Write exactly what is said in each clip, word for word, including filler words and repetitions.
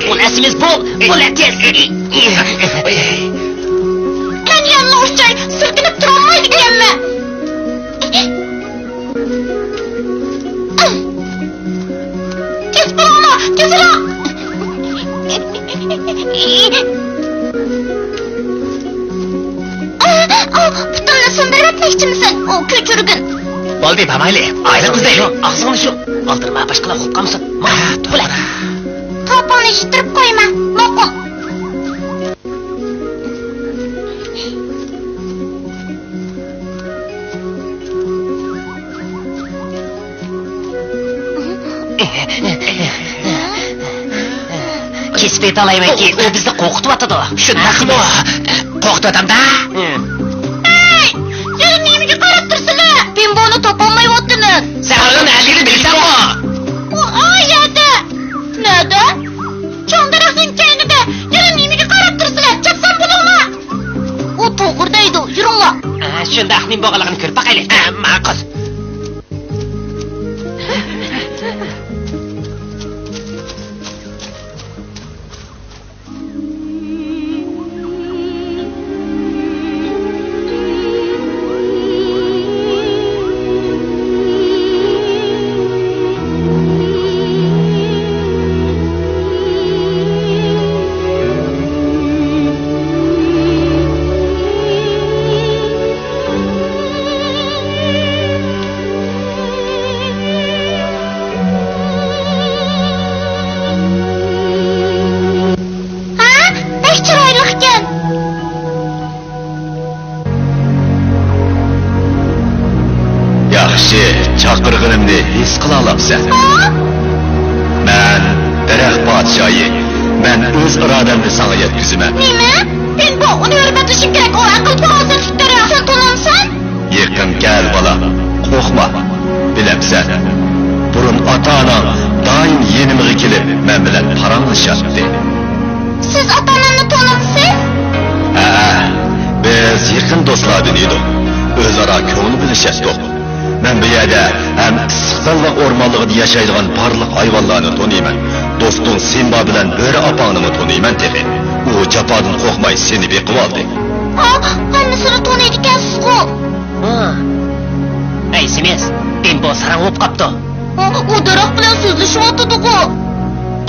بول ئەسىمىز، بول! بول تېز! مەن يەنىلا ئۇچاي، سىلكىنىپ تۇرالمايدىكەنمەن. تېز بولۇڭلار، تېزرەك! پۇتۇمنى سۇندۇرۇۋەتمەكچىمىسەن؟ ئۇ كۆچۈرگۈن. بولدى، بارمايلى. ئايلىق ئىزدەيلى. ئاغزىڭنى يۇم. ئالدىرىما، باشقىلار ئۇقۇپ قالمىسۇن. ما، ھە، توغرا. توپۇڭنى يىتتۈرۈپ قويما. ماقۇل. كېسىپ ئېتالايمەنكى، ئۇ بىزنى قورقۇتۇۋاتىدۇ. شۇنداقمۇ؟ قورقۇتۇۋاتامدا؟ ھەي، يەنە نېمىگە قاراپ تۇرسىلەر؟ بىمبونى تاپالمايۋاتىمەن. سەن ئۇنى نەدىن بىلىسەنغۇ؟ ئۇ ئا يەردە. نەدە؟ چوڭ دەرەخنىڭ كەينىدە. يەنە نېمىگە قاراپ تۇرسىلەر؟ چاپسان بولۇڭلار. ئۇ توغرا دەيدۇ، يۈرۈڭلار. ھە، شۇنداق، نېمە بولغانلىقىنى كۆرۈپ باقايلى. ھە، ماقۇل. ھە؟ بەك چىرايلىقكەن. ياخشى، چاقىرغىنىمنى ھېس قىلالاپسەن. ھا؟ مەن دەرەخ پادىشاھى. مەن ئۆز ئىرادەمنى ساڭا يەتكۈزىمەن. نېمە؟ بىمبو، ئۇنى ھۆرمەتلىشىڭ كېرەك، ئۇ ئەقىل-پاراسەتلىك دەرەخ. سەن تونۇمسەن؟ يېقىن كەل، بالام، قورقما. بىلەمسەن، بۇرۇن ئاتا-ئاناڭ دائىم يېنىمغا كېلىپ، مەن بىلەن پاراڭلىشاتتى. سىز ئاتا-ئانامنى تونۇمسىز؟ ھەئە، بىز يېقىن دوستلاردىن ئىدۇق. ئۆزئارا كۆڭۈل بۆلۈشەتتۇق. مەن بۇ يەردە ھەم ئىسسىقتاللىق ئورمانلىقىدا ياشايدىغان بارلىق ھايۋانلارنى تونۇيمەن. دوستۇڭ سىمبا بىلەن بۆرە ئاپاڭنىمۇ تونۇيمەن تېخى. ئۇ جاپادىن قورقماي سېنى بېقىۋالدى. ھا، ھەممىسىنى تونۇيدىكەنسىزغۇ؟ ھا. ئەي، سېمىز، بىمبو ساراڭ بولۇپ قاپتۇ. ھا، ئۇ دەرەخ بىلەن سۆزلىشىۋاتىدىغۇ.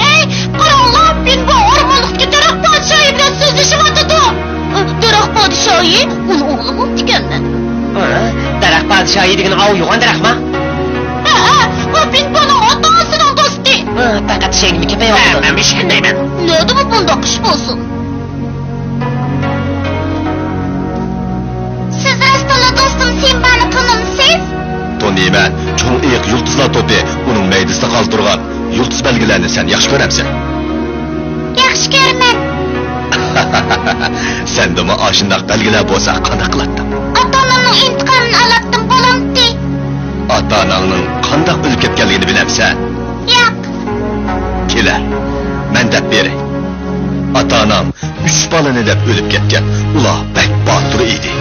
ئەي، قاراڭلار، بىمبو ئورمانلىقتىكى دەرەخ پادىشاھى بىلەن سۆزلىشىۋاتىدۇ. دەرەخ پادىشاھى؟ ئۇنى ئوغلى بوپتىكەنمەن. ھا، دەرەخ پادىشاھى دېگىنى ئاۋۇ يوغان دەرەخما؟ ھەئە، ئۇ بىمبونىڭ ئاتا-ئانىسىنىڭ دوستى. ھا، پەقەت ئىشەنگىمۇ كەلمەيۋاتىدۇ. ھە، مەنمۇ ئىشەنمەيمەن. نەدىمۇ بۇنداق ئىش بولسۇن؟ سىز راستتىنلا دوستۇم سىمبانى تونۇمسىز؟ تونۇيمەن. چوڭ ئېيىق يۇلتۇزلار توپى ئۇنىڭ مەيدىسىدە قالدۇرغان يۇلتۇز بەلگىلەرنى سەن ياخشى كۆرەمسەن؟ ياخشى كۆرىمەن. سەندىمۇ ئاشۇنداق بەلگىلەر بولسا قانداق قىلاتتىڭ؟ ئاتا-ئانامنىڭ ئىنتىقامىنى ئالاتتىم، بولامتى؟ ئاتا-ئاناڭنىڭ قانداق ئۆلۈپ كەتكەنلىكىنى بىلەمسەن؟ ياق. كېلە، مەن دەپ بېرەي. ئاتا-ئاناڭ ئۈچ بالىنى دەپ ئۆلۈپ كەتكەن. ئۇلار بەك باتۇر ئىدى.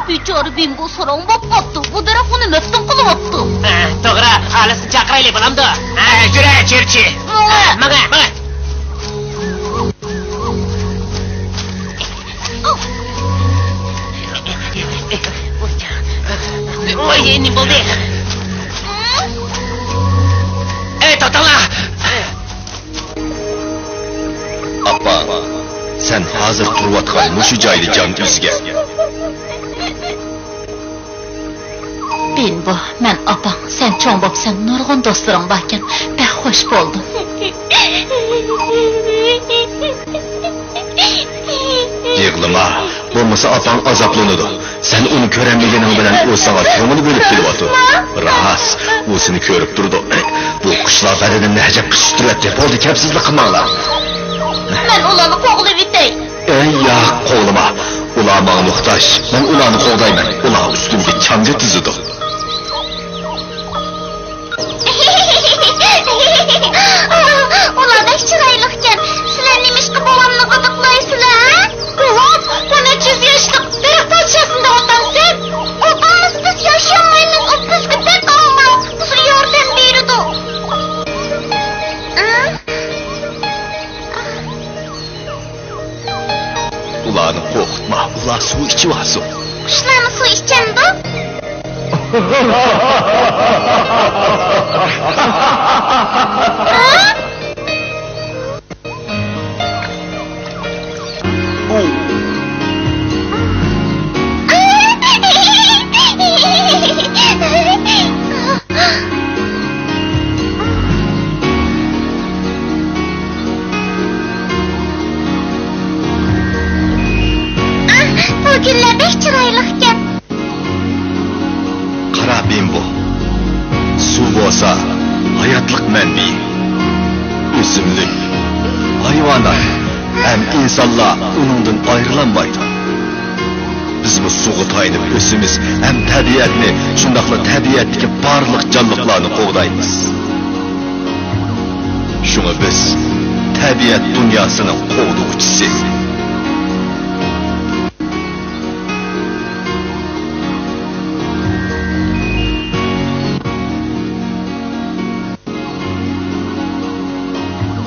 بىچارە بىمبو ساراڭ بوپ قاپتۇ. بۇ دەرەخ ئۇنى مەپتۇن قىلىۋاپتۇ. ھە، توغرا، ئالىسىنى چاقىرايلى، بولامدۇ؟ ھە، يۈرە، چىرچى. ماڭا. ماڭا، ماڭا. ۋاي، نېمە بولدى؟ ئەي، توختاڭلار! ئاپا، سەن ھازىر تۇرۇۋاتقان مۇشۇ جايدا جان ئۈزگەن. بىمبو، مەن ئاپاڭ، سەن چوڭ بوپسەن، نۇرغۇن دوستلىرىڭ باركەن، بەك خوش بولدۇم. يىغلىما، بولمىسا ئاپاڭ ئازابلىنىدۇ. سەن ئۇنى كۆرەلمىگىنىڭ بىلەن ئۇ ساڭا كۆڭۈل بۆلۈپ كېلىۋاتىدۇ. راست، ئۇ سېنى كۆرۈپ تۇرىدۇ. بۇ قۇشلار بەدىنىمنى ئەجەب قىزىشتۇرۇۋەتتى. بولدى، كەپسىزلىك قىلماڭلار. مەن ئۇلارنى قوغلىۋېتەي. ئەي ياق، قوغلىما. ئۇلار ماڭا موھتاج. مەن ئۇلارنى قوغدايمەن. ئۇلار ئۈستۈمگە چانغا تىزىدۇ. ئۇلار بەك چىرايلىقكەن. سىلەر نېمىشقا بوۋامنى غىدىقلايسىلەر، ھە؟ بوۋام، بۇ نەچچە يۈز ياشلىق دەرەخ پادىشاھسىنى دەۋاتامسەن؟ ئاپىڭىز بىز ياشىيالمايمىز، ئۇ بىزگە بەك ئامال، بىزگە ياردەم بېرىدۇ. ئۇلارنى قورقۇتما، ئۇلار سۇ ئىچىۋالسۇن. قۇشلارمۇ سۇ ئىچەمدۇ؟ بۇ گۈللەر بەك چىرايلىقكەن. قارا بىمبو، سۇ بولسا ھاياتلىق مەنبىيى. ئۆسۈملۈك، ھايۋانات ھەم ئىنسانلار ئۇنىڭدىن ئايرىلالمايدۇ. بىزمۇ سۇغا تايىنىپ ئۆسىمىز ھەم تەبىئەتنى، شۇنداقلا تەبىئەتتىكى بارلىق جانلىقلارنى قوغدايمىز. شۇڭا بىز تەبىئەت دۇنياسىنىڭ قوغدىغۇچىسى.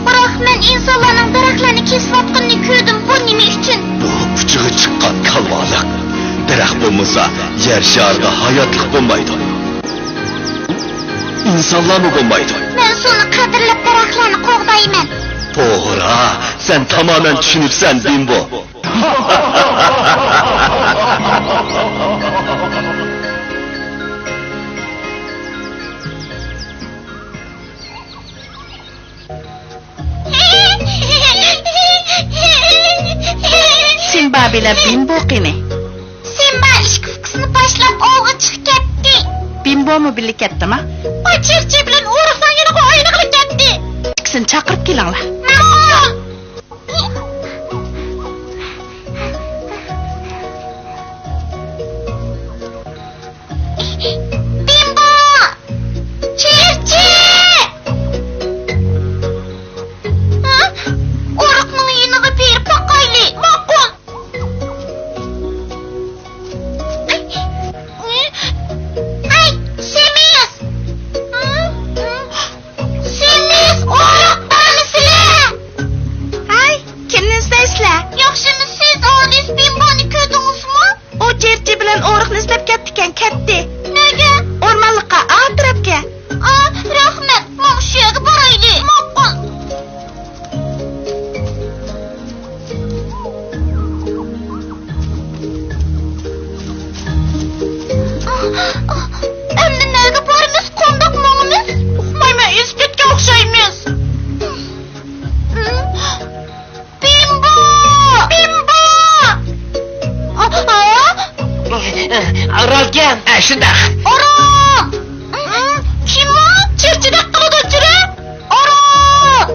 بىراق مەن ئىنسانلارنىڭ دەرەخلەرنى كېسىۋاتقىنىنى كۆردۈم. بۇ نېمە ئۈچۈن؟ بۇ ئۇچىغا چىققان كالۋالىق. دەرەخ بولمىسا، يەر شارىدا ھاياتلىق بولمايدۇ. ئىنسانلارمۇ بولمايدۇ. مەن سۇنى قەدىرلەپ، دەرەخلەرنى قوغدايمەن. توغرا، سەن تامامەن چۈشىنىپسەن، بىمبو. سىمبا بىلەن بىمبو قېنى؟ سىمبا ئىككى ئۇكىسىنى باشلاپ ئوۋغا چىقىپ كەتتى. بىمبومۇ بىللە كەتتىما؟ ئۇ چىرچى بىلەن ئورۇقنىڭ يېنىغا ئوينىغىلى كەتتى. ئىككىسىنى چاقىرىپ كېلىڭلار. ماقۇل. بىمبو! چىرچى! ھە؟ ئورۇقنىڭ يېنىغا بېرىپ باقايلى. ماقۇل. ئەي، سېمىز! سېمىز، ئورۇق بەرمىسىلە! ھاي، كىمنى ئىزدەيسىلەر؟ ياخشىمۇسىز، ئادىس بىمبونى كۆردىڭىزمۇ؟ ئۇ چىرچى بىلەن ئورۇقنى ئىزدەپ كەتتىكەن، كەتتى. نەگە؟ ئورمانلىققا، ئا تەرەپكە. ئا، رەھمەت، ماڭا شۇ يەرگە بارايلى. ماقۇل. ئەمدى نەگە بارىمىز، قانداق ماڭىمىز؟ ئۇقمايمەن، ئېزىپ كەتكەن ئوخشايمىز. بىمبو! بىمبو! رالكەن، ئە، شۇنداق. ئورۇق! كىم ئۇ؟ چىرچىدەك قىلىدۇ، جۈرە! ئورۇق!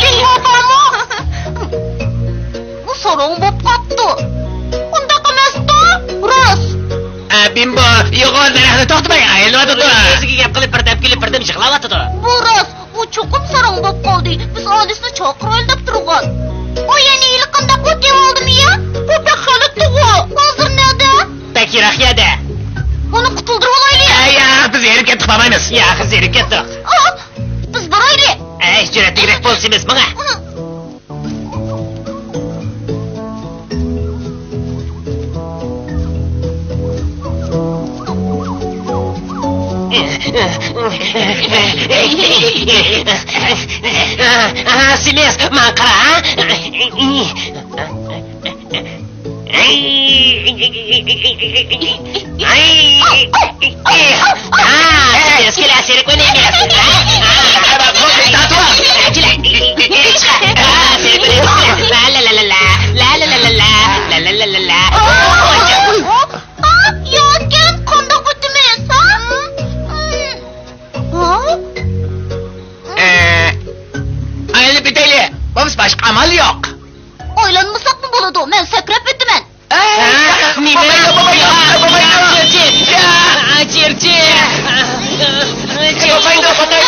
بىمبو بارمۇ؟ ئۇ ساراڭ بوپ قاپتۇ. ئۇنداق ئەمەستۇ؟ راست. ئە، بىمبو يوغان دەرەخنى توختىماي ئايلىنىۋاتىدۇ. ئۆزىگە گەپ قىلىپ، بىردەم كۈلۈپ، بىردەم يىغلاۋاتىدۇ. بۇ ئالىسنى چاقىرايلى دەپ تۇرغان. ئۇ يەنە ھېلىقانداق ئوت يەۋالدىمۇ يا؟ بۇ بەك خەلەتتىغۇ. ھازىر نەدە؟ بەك يىراق يەردە. ئۇنى قۇتۇلدۇرۇۋالايلى. ئەي، ياق، بىز ھېرىپ كەتتۇق، بارمايمىز. ياق، ھېرىپ كەتتۇق. ئا، بىز بارايلى. ئەي، جۈرئەتلىكرەك بولسىمىز، ماڭا. سىمىس، ماڭا قارا. ياكەن قانداق ئۆتىمىز، ھا؟ ھا؟ ئايلىنىپ ئۆتەيلى. بولمىسا باشقا ئامال يوق. ئايلانمىساقمۇ بولىدۇ، مەن سەكرەپ ئۆتىمەن. نېمە؟ بوبايدۇ، بوبايدۇ، بوبايدۇ. چىرچى! چىرچى! بوبايدۇ، بوبايدۇ.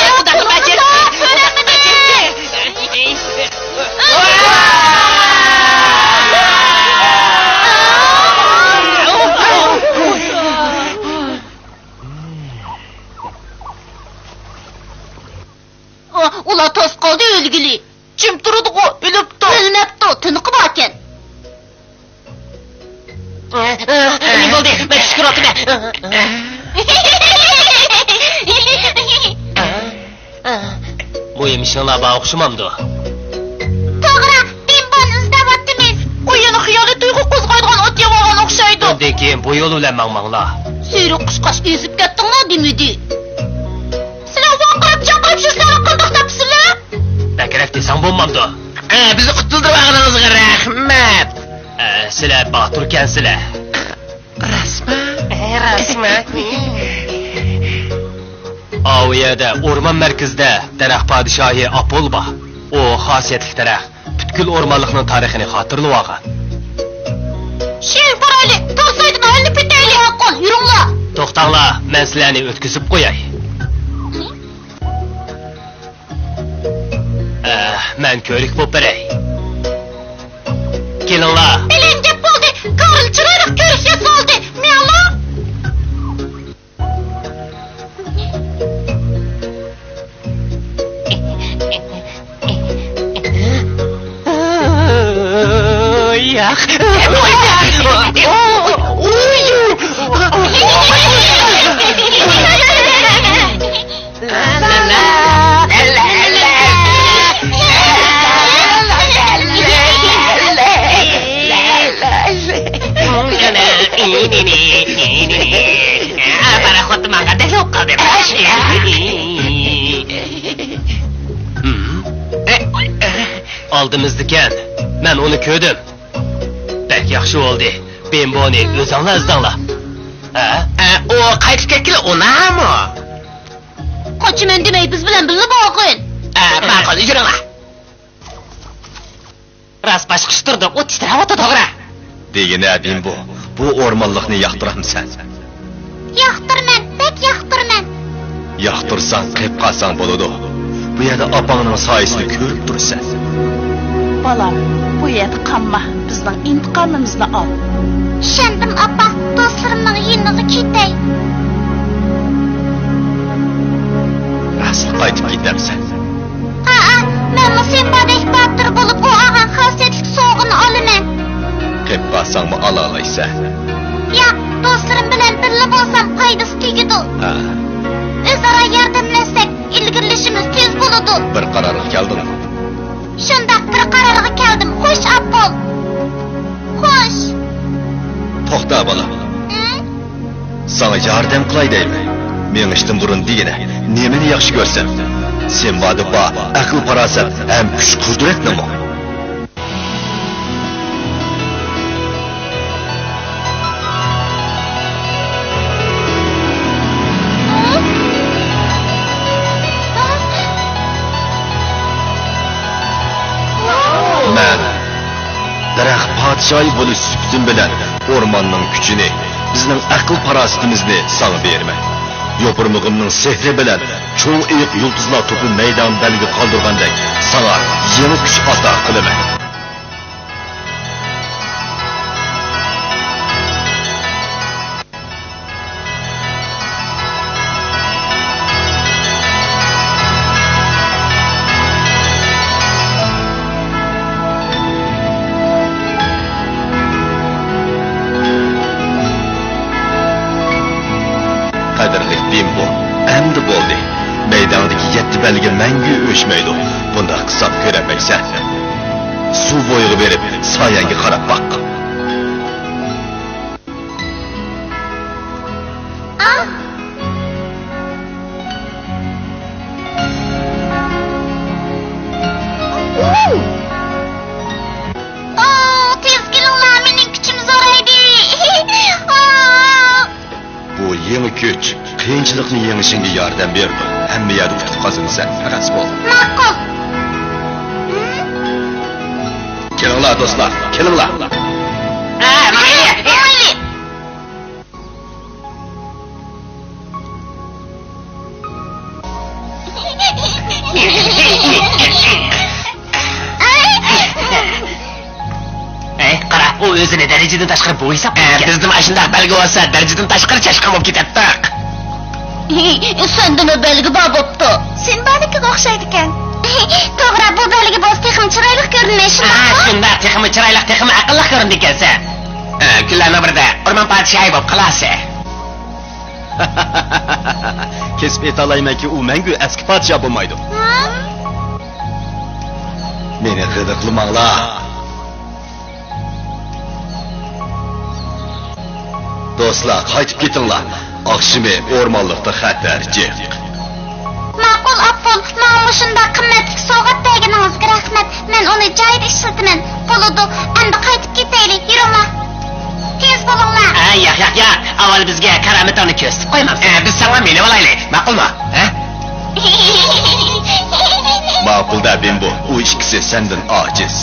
ئۇلار تاس قالدى ئۆلگىلى. جىم تۇرىدىغۇ، ئۆلۈپتۇ. ئۆلمەپتۇ، تىنىقى باركەن. نېمە بولدى؟ مەن چۈشكۈرۈۋاتىمەن. مۇھىم ئىشىڭلار بار ئوخشىمامدۇ؟ توغرا، بىمبونى ئىزدەۋاتىمىز. ئۇ يەنە خىيالىي تۇيغۇ قوزغايدىغان ئوت يەۋالغان ئوخشايدۇ. ئۇندىن كېيىن بۇ يول بىلەن ماڭماڭلار. سېرىق قۇشقاچ ئېزىپ كەتتىڭلار دېمىدى. سىلەر ۋارقىراپ-چاقىراپ يۈرسىلەر قانداق تاپىسىلەر؟ بەكرەك دېسەڭ بولمامدۇ؟ ئە، بىزنى قۇتۇلدۇرۇۋالغىنىڭىزغا رەھمەت. ئە، سىلەر باتۇركەنسىلەر. راستمۇ؟ ئە، راستمۇ؟ ئاۋۇ يەردە ئورمان مەركىزىدە دەرەخ پادىشاھى ئاپول بار. ئۇ خاسىيەتلىك دەرەخ. پۈتكۈل ئورمانلىقنىڭ تارىخىنى خاتىرىلىۋالغان. شېرىك بارايلى، توسايدىن ئايلىنىپ كېتەيلى. ماقۇل، يۈرۈڭلار. توختاڭلار، مەن سىلەرنى ئۆتكۈزۈپ قوياي. ئە، مەن كۆرۈك بولۇپ بېرەي. كېلىڭلار. بەلەن گەپ بولدى. كارل چىرايلىق كۆرۈك ياسالدى. مېڭىڭلار. ياق. پاراخوت ماڭغاندەكلا بولۇپ قالدى. ئالدىمىزدىكەن. مەن ئۇنى كۆردۈم. بەك ياخشى بولدى. بىمبونى ئۆزۈڭلار ئىزدەڭلار. ھە؟ ئە، ئۇ قايتىپ كەتكىلى ئۇنامۇ؟ قاچىمەن دېمەي، بىز بىلەن بىللە بارغىن. ئە، ماقۇل، يۈرۈڭلار. راست باشقىچە تۇرىدۇ، ئۇ تىترەۋاتىدۇ، توغرا. دېگىنە، بىمبو، بۇ ئورمانلىقنى ياقتۇرامسەن؟ ياقتۇرىمەن، بەك ياقتۇرىمەن. ياقتۇرساڭ، قېلىپ قالساڭ بولىدۇ. بۇ يەردە ئاپاڭنىڭ سايىسىنى كۆرۈپ تۇرىسەن. بالام، بۇ يەردە قالما، بىزنىڭ ئىنتىقامىمىزنى ئال. ئىشەندىم، ئاپا، دوستلىرىمنىڭ يېنىغا كېتەي. راستلا قايتىپ كېتەمسەن؟ ھەئە، مەنمۇ سىمبادەك باتۇر بولۇپ، ئۇ ئالغان خاسىيەتلىك سوۋغىنى ئالىمەن. قېلىپ قالساڭمۇ ئالالايسەن. ياق، دوستلىرىم بىلەن بىللە بولسام پايدىسى تېگىدۇ. ھە. ئۆزئارا ياردەملەشسەك، ئىلگىرىلىشىمىز تېز بولىدۇ. بىر قارارغا كەلدىڭمۇ؟ شۇنداق، بىر قارارغا كەلدىم. خوش، ئاپول. خوش. توختا، بالام. ھە؟ ساڭا ياردەم قىلاي دەيمەن. مېڭىشتىن بۇرۇن دېگىنە، نېمىنى ياخشى كۆرسەم؟ سىمبادا بار ئەقىل-پاراسەت ھەم كۈچ-قۇدرەتنىمۇ؟ مەن دەرەخ پادىشاھى بولۇش سۈپىتىم بىلەن ئورماننىڭ كۈچىنى، بىزنىڭ ئەقىل-پاراسىتىمىزنى ساڭا بېرىمەن. يوپۇرمىقىمنىڭ سېھرى بىلەن چوڭ ئېيىق يۇلتۇزلار توپى مەيدانىدا بەلگە قالدۇرغاندەك، ساڭا يېڭى كۈچ ئاتا قىلىمەن. قەدىرلىك بىمبو، ئەمدى بولدى. مەيداڭدىكى يەتتە بەلگە مەڭگۈ ئۆچمەيدۇ. بۇنداق قىلساڭ كۆرەلمەيسەن. سۇ بويىغا بېرىپ، سايەڭگە قاراپ باق. ئا! ئۇ! ئا، تېز كېلىڭلار، مېنىڭ كۈچۈم زورايدى. ئا! بۇ يېڭى كۈچ قىيىنچىلىقنى يېڭىشىڭگە ياردەم بېرىدۇ. ھەممە يەردە ئۇتۇق قازىنىسەن، ھەۋەس بول. ماقۇل. كېلىڭلار، دوستلار، كېلىڭلار. ئا، ماڭايلى. ماڭايلى. ئەي، قارا، ئۇ ئۆزىنى دەرىجىدىن تاشقىرى بوۋا ھېسابلايدىكەن. ئە، بىزدىمۇ ئاشۇنداق بەلگە بولسا، دەرىجىدىن تاشقىرى چاشقان بولۇپ كېتەتتۇق. سەندىمۇ بەلگە بار بوپتۇ. سىمبانىڭكىگە ئوخشايدىكەن. توغرا، بۇ بەلگە بولسا تېخىمۇ چىرايلىق كۆرۈنمەي، شۇنداقمۇ؟ ھە، شۇنداق، تېخىمۇ چىرايلىق، تېخىمۇ ئەقىللىق كۆرۈنىدىكەنسەن. ئە، كۈنلەرنىڭ بىرىدە ئورمان پادىشاھى بولۇپ قالارسەن. كېسىپ ئېيتالايمەنكى، ئۇ مەڭگۈ ئەسكى پادىشاھ بولمايدۇ. ھە؟ مېنى غىدىقلىماڭلار. دوستلار، قايتىپ كېتىڭلار. ئاخشىمى ئورمانلىقتا خەتەر جىق. ماقۇل، ئاپپول، ماڭا مۇشۇنداق قىممەتلىك سوۋغات بەرگىنىڭىزگە رەھمەت. مەن ئۇنى جايىدا ئىشلىتىمەن. بولىدۇ، ئەمدى قايتىپ كېتەيلى، يۈرۈڭلار. تېز بولۇڭلار. ئە، ياق، ياق، ياق. ئاۋۋال بىزگە كارامىتىڭنى كۆرسىتىپ قويمامسەن؟ ئە، بىز ساڭا مېلىۋالايلى، ماقۇلمۇ؟ ھە؟ ماقۇل-دە، بىمبو، ئۇ ئىككىسى سەندىن ئاجىز.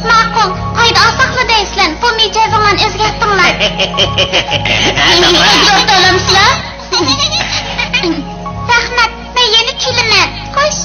ماقۇل، قايدا ئالساقلا دەيسىلەن، بۇ مىجەزىڭلارنى ئۆزگەرتىڭلار. ھە، توغرا. دوست بولامسىلەر؟ رەھمەت، مەن يەنە كېلىمەن. خوش.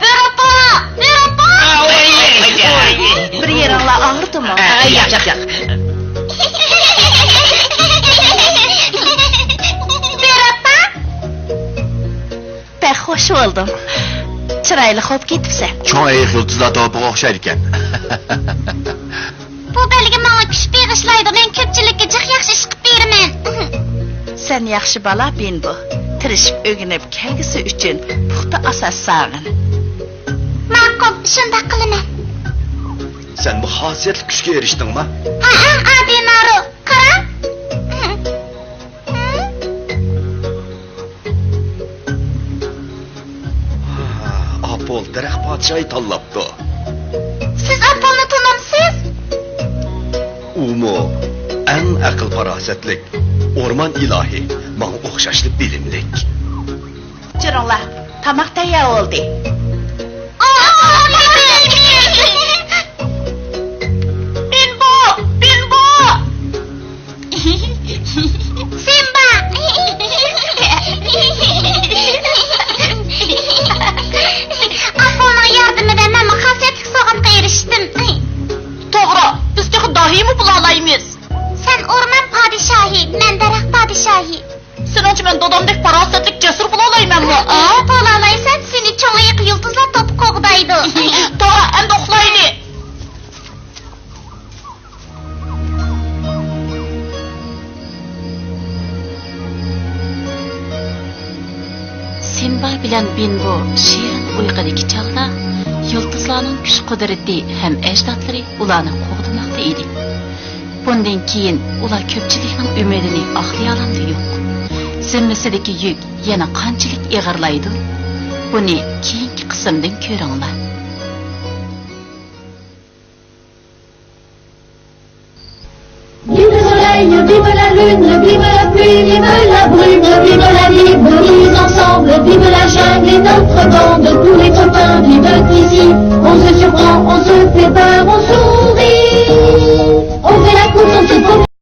بىر ئاپا! بىر ئاپا! بىر يېرىڭلار ئاغرىدىمۇ؟ ياق، ياق، ياق. بىر ئاپا! بەك خوش بولدۇم. چىرايلىق بولۇپ كېتىپسەن. چوڭ ئېيىق يۇلتۇزلار توپىغا ئوخشايدىكەن. بۇ بەلگە ماڭا كۈچ بېغىشلايدۇ، مەن كۆپچىلىككە جىق ياخشى ئىش قىلىپ بېرىمەن. سەن ياخشى بالا، بىنبو. تىرىشىپ ئۆگىنىپ كەلگۈسى ئۈچۈن پۇختا ئاساس سالغىن. ماقۇل، شۇنداق قىلىمەن. سەن بۇ خاسىيەتلىك كۈچكە ئېرىشتىڭمۇ؟ ھەئە، ئادىنارۇ، قارا. ئاپول دەرەخ پادىشاھى تاللاپتۇ. سىز ئاپولنى تونۇمسىز؟ ئۇمۇ ئەڭ ئەقىل-پاراسەتلىك ئورمان ئىلاھى، ماڭا ئوخشاشلا بىلىملىك. جۈرۈڭلار، تاماق تەييار بولدى. بىنبو! بىنبو! سىمبا! ئاپولنىڭ ياردىمى بىلەن مەنمۇ خاسىيەتلىك سوۋغاتقا ئېرىشتىم. توغرا، بىز تېخى داھىيمۇ بولالايمىز. سەن ئورمان پادىشاھى، مەن دەرەخ پادىشاھى. سېنىڭچە مەن دادامدەك پاراسەتلىك، جەسۇر بولالايمەنمۇ؟ ئە، بولالايسەن، سېنى چوڭ ئېيىق يۇلتۇزلار توپى قوغدايدۇ. توغرا، ئەمدى ئۇخلايلى. سىمبا بىلەن بىنبو شېرىن ئۇيقۇدىكى چاغدا يۇلتۇزلارنىڭ كۈچ-قۇدرىتى ھەم ئەجدادلىرى ئۇلارنى قوغدىماقتا ئىدى. بۇندىن كېيىن ئۇلار كۆپچىلىكنىڭ ئۈمىدىنى ئاقلىيالامدۇ يوق؟ زىممىسىدىكى يۈك يەنە قانچىلىك ئېغىرلايدۇ؟ بۇنى كېيىنكى قىسىمدىن كۆرۈڭلار. Vive la lune, vive la pluie, vive la brume, vive la vie, venez ensemble, vive la jungle et notre bande, tous les copains vivent ici. On se surprend, on se fait peur, on se